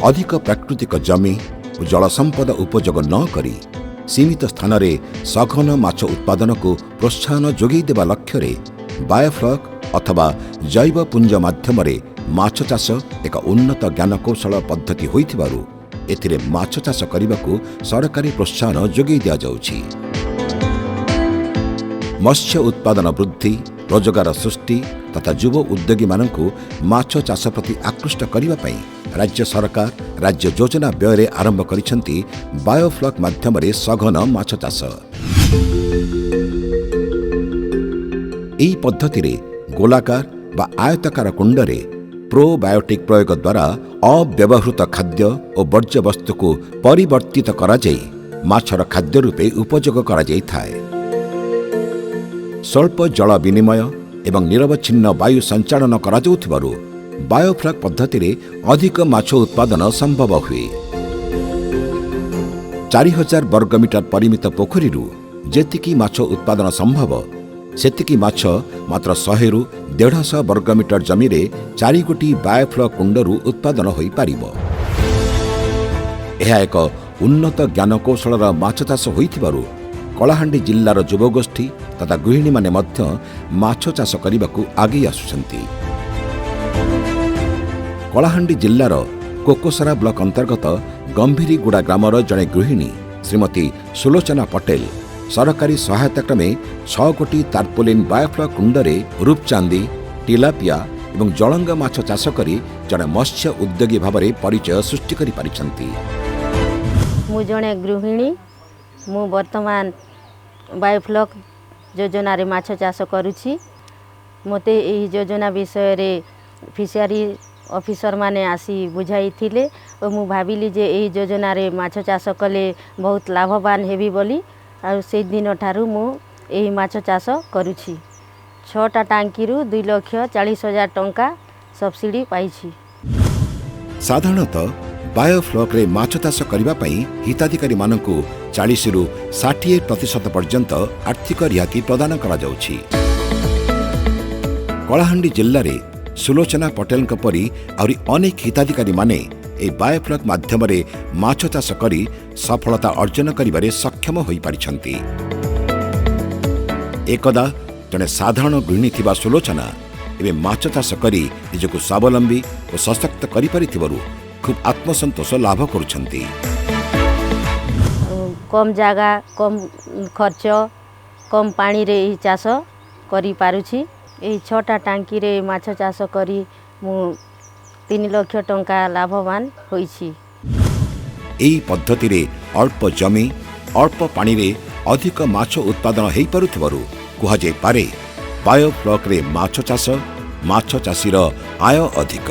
ଅଧିକ ପ୍ରାକୃତିକ ଜମି ଓ ଜଳ ସମ୍ପଦ ଉପଯୋଗ ନ କରି ସୀମିତ ସ୍ଥାନରେ ସଘନ ମାଛ ଉତ୍ପାଦନକୁ ପ୍ରୋତ୍ସାହନ ଯୋଗାଇ ଦେବା ଲକ୍ଷ୍ୟରେ ବାୟୋଫ୍ଲକ୍ ଅଥବା ଜୈବ ପୁଞ୍ଜ ମାଧ୍ୟମରେ ମାଛ ଚାଷ ଏକ ଉନ୍ନତ ଜ୍ଞାନକୌଶଳ ପଦ୍ଧତି ହୋଇଥିବାରୁ ଏଥିରେ ମାଛ ଚାଷ କରିବାକୁ ସରକାରୀ ପ୍ରୋତ୍ସାହନ ଯୋଗାଇ ଦିଆଯାଉଛି। ମତ୍ସ୍ୟ ଉତ୍ପାଦନ ବୃଦ୍ଧି, ରୋଜଗାର ସୃଷ୍ଟି ତଥା ଯୁବ ଉଦ୍ୟୋଗୀମାନଙ୍କୁ ମାଛ ଚାଷ ପ୍ରତି ଆକୃଷ୍ଟ କରିବା ପାଇଁ ରାଜ୍ୟ ସରକାର ରାଜ୍ୟ ଯୋଜନା ବ୍ୟୟରେ ଆରମ୍ଭ କରିଛନ୍ତି ବାୟୋଫ୍ଲକ୍ ମାଧ୍ୟମରେ ସଘନ ମାଛ ଚାଷ। ଏହି ପଦ୍ଧତିରେ ଗୋଲାକାର ବା ଆୟତାକାର କୁଣ୍ଡରେ ପ୍ରୋବାୟୋଟିକ୍ ପ୍ରୟୋଗ ଦ୍ୱାରା ଅବ୍ୟବହୃତ ଖାଦ୍ୟ ଓ ବର୍ଜ୍ୟବସ୍ତୁକୁ ପରିବର୍ତ୍ତିତ କରାଯାଇ ମାଛର ଖାଦ୍ୟ ରୂପେ ଉପଯୋଗ କରାଯାଇଥାଏ। ସ୍ୱଳ୍ପ ଜଳ ବିନିମୟ ଏବଂ ନିରବଚ୍ଛିନ୍ନ ବାୟୁ ସଞ୍ଚାଳନ କରାଯାଉଥିବାରୁ ବାୟୋଫ୍ଲକ୍ ପଦ୍ଧତିରେ ଅଧିକ ମାଛ ଉତ୍ପାଦନ ସମ୍ଭବ ହୁଏ। 4000 ବର୍ଗମିଟର ପରିମିତ ପୋଖରୀରୁ ଯେତିକି ମାଛ ଉତ୍ପାଦନ ସମ୍ଭବ, ସେତିକି ମାଛ ମାତ୍ର 100ରୁ 150 ବର୍ଗମିଟର ଜମିରେ ଚାରିଗୋଟି ବାୟୋଫ୍ଲକ୍ କୁଣ୍ଡରୁ ଉତ୍ପାଦନ ହୋଇପାରିବ। ଏହା ଏକ ଉନ୍ନତ ଜ୍ଞାନକୌଶଳର ମାଛ ଚାଷ ହୋଇଥିବାରୁ କଳାହାଣ୍ଡି ଜିଲ୍ଲାର ଯୁବଗୋଷ୍ଠୀ ତଥା ଗୃହିଣୀମାନେ ମଧ୍ୟ ମାଛ ଚାଷ କରିବାକୁ ଆଗେଇ ଆସୁଛନ୍ତି। କଳାହାଣ୍ଡି ଜିଲ୍ଲାର କୋକସରା ବ୍ଲକ ଅନ୍ତର୍ଗତ ଗମ୍ଭୀରିଗୁଡ଼ା ଗ୍ରାମର ଜଣେ ଗୃହିଣୀ ଶ୍ରୀମତୀ ସୁଲୋଚନା ପଟେଲ ସରକାରୀ ସହାୟତା କ୍ରମେ ଛଅ ଗୋଟି ତାର୍ପୋଲିନ୍ ବାୟୋଫ୍ଲକ୍ କୁଣ୍ଡରେ ରୂପଚାନ୍ଦି, ଟିଲାପିଆ ଏବଂ ଜଳଙ୍ଗ ମାଛ ଚାଷ କରି ଜଣେ ମତ୍ସ୍ୟ ଉଦ୍ୟୋଗୀ ଭାବରେ ପରିଚୟ ସୃଷ୍ଟି କରିପାରିଛନ୍ତି। ମୁଁ ଜଣେ ଗୃହିଣୀ। ମୁଁ ବର୍ତ୍ତମାନ ବାୟୋଫ୍ଲକ୍ ଯୋଜନାରେ ମାଛ ଚାଷ କରୁଛି। ମୋତେ ଏହି ଯୋଜନା ବିଷୟରେ ଫିସାରୀ ଅଫିସରମାନେ ଆସି ବୁଝାଇଥିଲେ ଓ ମୁଁ ଭାବିଲି ଯେ ଏହି ଯୋଜନାରେ ମାଛ ଚାଷ କଲେ ବହୁତ ଲାଭବାନ ହେବି ବୋଲି। ଆଉ ସେଇ ଦିନଠାରୁ ମୁଁ ଏହି ମାଛ ଚାଷ କରୁଛି। ଛଅଟା ଟାଙ୍କିରୁ 2,40,000 ଟଙ୍କା ସବସିଡ଼ି ପାଇଛି। ସାଧାରଣତଃ ବାୟୋଫ୍ଲକ୍ରେ ମାଛ ଚାଷ କରିବା ପାଇଁ ହିତାଧିକାରୀମାନଙ୍କୁ 40ରୁ 60% ପର୍ଯ୍ୟନ୍ତ ଆର୍ଥିକ ରିହାତି ପ୍ରଦାନ କରାଯାଉଛି। କଳାହାଣ୍ଡି ଜିଲ୍ଲାରେ ସୁଲୋଚନା ପଟେଲଙ୍କ ପରି ଆହୁରି ଅନେକ ହିତାଧିକାରୀମାନେ ଏହି ବାୟୋଫ୍ଲକ୍ ମାଧ୍ୟମରେ ମାଛ ଚାଷ କରି ସଫଳତା ଅର୍ଜନ କରିବାରେ ସକ୍ଷମ ହୋଇପାରିଛନ୍ତି। ଏକଦା ଜଣେ ସାଧାରଣ ଗୃହିଣୀ ଥିବା ସୁଲୋଚନା ଏବେ ମାଛ ଚାଷ କରି ନିଜକୁ ସ୍ୱାବଲମ୍ବୀ ଓ ସଶକ୍ତ କରିପାରିଥିବାରୁ ଖୁବ୍ ଆତ୍ମସନ୍ତୋଷ ଲାଭ କରୁଛନ୍ତି। କମ୍ ଜାଗା, କମ୍ ଖର୍ଚ୍ଚ, କମ୍ ପାଣିରେ ଏହି ଚାଷ କରିପାରୁଛି। ଏହି ଛଅଟା ଟାଙ୍କିରେ ମାଛ ଚାଷ କରି ମୁଁ 3 ଲକ୍ଷ ଟଙ୍କା ଲାଭବାନ ହୋଇଛି। ଏହି ପଦ୍ଧତିରେ ଅଳ୍ପ ଜମି, ଅଳ୍ପ ପାଣିରେ ଅଧିକ ମାଛ ଉତ୍ପାଦନ ହୋଇପାରୁଥିବାରୁ କୁହାଯାଇପାରେ, ବାୟୋଫ୍ଲକ୍ରେ ମାଛ ଚାଷ, ମାଛ ଚାଷୀର ଆୟ ଅଧିକ।